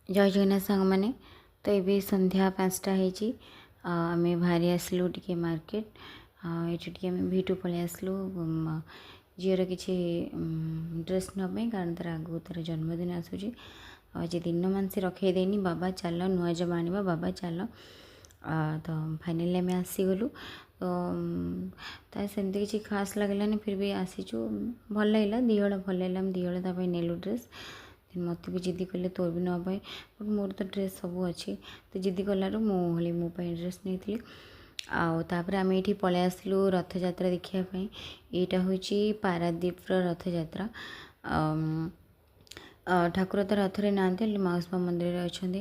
ଜୟ ଜଗନ୍ନାଥ ସାଙ୍ଗମାନେ। ତ ଏବେ ସନ୍ଧ୍ୟା 5ଟା ହେଇଛି ଆଉ ଆମେ ବାହାରି ଆସିଲୁ ଟିକେ ମାର୍କେଟ। ଆଉ ଏଇଠି ଟିକେ ଆମେ ଭିଟୁ ପଳେଇ ଆସିଲୁ ଝିଅର କିଛି ଡ୍ରେସ୍ ନେବା ପାଇଁ, କାରଣ ତାର ଆଗକୁ ତାର ଜନ୍ମଦିନ ଆସୁଛି। ଆଉ ଆଜି ଦିନମାନ ସେ ରଖେଇ ଦେଇନି, ବାବା ଚାଲ ନୂଆ ଜାମା ଆଣିବା, ବାବା ଚାଲ। ତ ଫାଇନାଲି ଆମେ ଆସିଗଲୁ। ତ ତା ସେମିତି କିଛି ଖାସ୍ ଲାଗିଲାନି, ଫିର୍ ବି ଆସିଛୁ, ଭଲ ଲାଗିଲା, ଦୁଇହଳ ଭଲ ଲାଗିଲା। ଆମେ ଦୁଇହଳ ତା ପାଇଁ ନେଲୁ ଡ୍ରେସ୍। ମୋତେ ବି ଜିଦି କଲେ ତୋର ବି ନେବା ପାଇଁ, ବଟ୍ ମୋର ତ ଡ୍ରେସ୍ ସବୁ ଅଛି। ତ ଜିଦି କଲାରୁ ମୁଁ ହେଲି ମୋ ପାଇଁ ଡ୍ରେସ୍ ନେଇଥିଲି। ଆଉ ତାପରେ ଆମେ ଏଇଠି ପଳେଇ ଆସିଲୁ ରଥଯାତ୍ରା ଦେଖିବା ପାଇଁ। ଏଇଟା ହେଉଛି ପାରାଦ୍ୱୀପର ରଥଯାତ୍ରା। ଠାକୁର ତ ରଥରେ ନାହାନ୍ତି, ହେଲେ ମାଉସୀ ମା ମନ୍ଦିରରେ ଅଛନ୍ତି।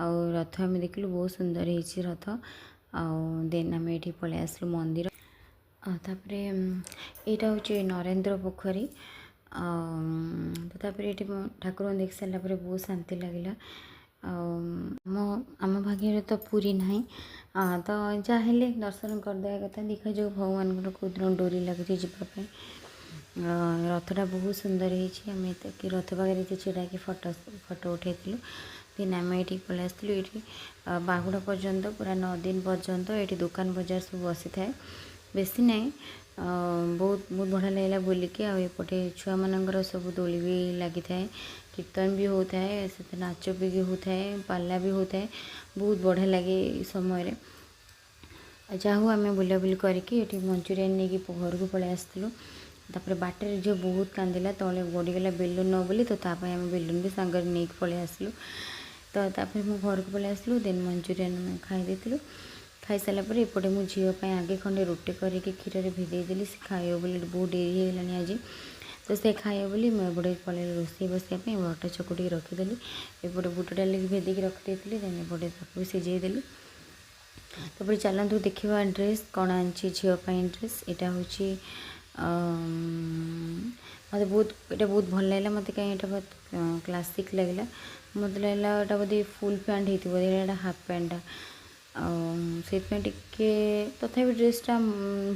ଆଉ ରଥ ଆମେ ଦେଖିଲୁ, ବହୁତ ସୁନ୍ଦର ହେଇଛି ରଥ। ଆଉ ଦେନ୍ ଆମେ ଏଇଠି ପଳେଇ ଆସିଲୁ ମନ୍ଦିର। ଆଉ ତାପରେ ଏଇଟା ହେଉଛି ନରେନ୍ଦ୍ର ପୋଖରୀ। ଆଉ ତ ତାପରେ ଏଇଠି ଠାକୁରଙ୍କୁ ଦେଖି ସାରିଲା ପରେ ବହୁତ ଶାନ୍ତି ଲାଗିଲା। ଆଉ ଆମ ଭାଗ୍ୟରେ ତ ପୁରୀ ନାହିଁ, ତ ଯାହା ହେଲେ ଦର୍ଶନ କରିଦେବା କଥା। ଦେଖାଯାଉ ଭଗବାନଙ୍କର କେଉଁଦିନ ଡୋରି ଲାଗୁଛି ଯିବା ପାଇଁ। ରଥଟା ବହୁତ ସୁନ୍ଦର ହେଇଛି। ଆମେ କି ରଥ ପାଖରେ ଏଠି ଛିଡ଼ା ହେଇକି ଫଟୋ ଉଠାଇଥିଲୁ। ଦେନ୍ ଆମେ ଏଇଠିକି ପଳେଇ ଆସିଥିଲୁ। ଏଇଠି ବାହୁଡ଼ା ପର୍ଯ୍ୟନ୍ତ, ପୁରା 9 ଦିନ ପର୍ଯ୍ୟନ୍ତ ଏଇଠି ଦୋକାନ ବଜାର ସବୁ ବସିଥାଏ, ବେଶୀ ନାହିଁ। ବହୁତ ବହୁତ ବଢ଼ିଆ ଲାଗିଲା ବୁଲିକି। ଆଉ ଏପଟେ ଛୁଆମାନଙ୍କର ସବୁ ଦୋଳି ବି ଲାଗିଥାଏ, କୀର୍ତ୍ତନ ବି ହେଉଥାଏ, ସେଥିରେ ନାଚ ବି ହେଉଥାଏ, ପାଲା ବି ହେଉଥାଏ। ବହୁତ ବଢ଼ିଆ ଲାଗେ ଏଇ ସମୟରେ। ଆଉ ଯାହା ହଉ, ଆମେ ବୁଲାବୁଲି କରିକି ଏଠି ମଞ୍ଚୁରିଆନ୍ ନେଇକି ଘରକୁ ପଳେଇ ଆସିଥିଲୁ। ତାପରେ ବାଟରେ ଝିଅ ବହୁତ କାନ୍ଦିଲା, ତଳେ ଗଡ଼ିଗଲା ବେଲୁନ୍ ନ ବୋଲି। ତ ତା ପାଇଁ ଆମେ ବେଲୁନ୍ ବି ସାଙ୍ଗରେ ନେଇକି ପଳେଇ ଆସିଲୁ। ତ ତାପରେ ମୁଁ ଘରକୁ ପଳେଇ ଆସିଲୁ। ଦେନ୍ ମଞ୍ଚୁରିଆନ୍ ଆମେ ଖାଇ ଦେଇଥିଲୁ। ଖାଇସାରିଲା ପରେ ଏପଟେ ମୁଁ ଝିଅ ପାଇଁ ଆଗେ ଖଣ୍ଡେ ରୁଟି କରିକି କ୍ଷୀରରେ ଭିଜେଇ ଦେଲି, ସେ ଖାଇବ ବୋଲି। ବହୁତ ଡେରି ହେଇଗଲାଣି ଆଜି, ତ ସେ ଖାଇବ ବୋଲି ମୁଁ ଏପଟେ ପଳେଇଲି ରୋଷେଇ ବସିବା ପାଇଁ। ଅଟା ଚକୁଟିକି ରଖିଦେଲି, ଏପଟେ ବୁଟ ଡାଲିକି ଭେଦେଇକି ରଖିଦେଇଥିଲି। ଦେନ୍ ଏପଟେ ତାକୁ ବି ସିଝେଇ ଦେଲି। ତାପରେ ଚାଲନ୍ତୁ ଦେଖିବା ଡ୍ରେସ୍ କ'ଣ ଆଣିଛି ଝିଅ ପାଇଁ ଡ୍ରେସ୍। ଏଇଟା ହେଉଛି ମୋତେ ବହୁତ ଏଇଟା ବହୁତ ଭଲ ଲାଗିଲା ମୋତେ, କାହିଁ ଏଇଟା ବହୁତ କ୍ଲାସିକ୍ ଲାଗିଲା। ମୋତେ ଲାଗିଲା ଏଇଟା ବୋଧେ ଫୁଲ୍ ପ୍ୟାଣ୍ଟ ହେଇଥିବ, ଏଇଟା ହାଫ୍ ପ୍ୟାଣ୍ଟଟା। ଆଉ ସେଇଥିପାଇଁ ଟିକେ ତଥାପି ଡ୍ରେସ୍ଟା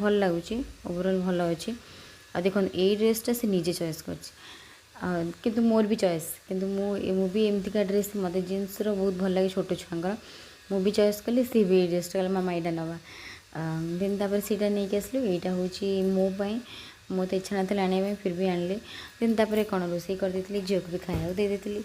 ଭଲ ଲାଗୁଛି, ଓଭରଅଲ୍ ଭଲ ଅଛି। ଆଉ ଦେଖନ୍ତୁ, ଏଇ ଡ୍ରେସ୍ଟା ସେ ନିଜେ ଚଏସ୍ କରିଛି, ଆଉ କିନ୍ତୁ ମୋର ବି ଚଏସ୍। କିନ୍ତୁ ମୁଁ ବି ଏମିତିକା ଡ୍ରେସ୍, ମୋତେ ଜିନ୍ସର ବହୁତ ଭଲ ଲାଗେ ଛୋଟ ଛୁଆଙ୍କର। ମୁଁ ବି ଚଏସ୍ କଲି, ସିଏ ବି ଏଇ ଡ୍ରେସ୍ଟା କହିଲା, ମାମା ଏଇଟା ନେବା। ଦେନ୍ ତାପରେ ସେଇଟା ନେଇକି ଆସିଲୁ। ଏଇଟା ହେଉଛି ମୋ ପାଇଁ, ମୋତେ ଇଚ୍ଛା ନଥିଲା ଆଣିବା ପାଇଁ, ଫିର୍ ବି ଆଣିଲି। ଦେନ୍ ତାପରେ କ'ଣ ରୋଷେଇ କରିଦେଇଥିଲି, ଝିଅକୁ ବି ଖାଇବାକୁ ଦେଇ ଦେଇଥିଲି।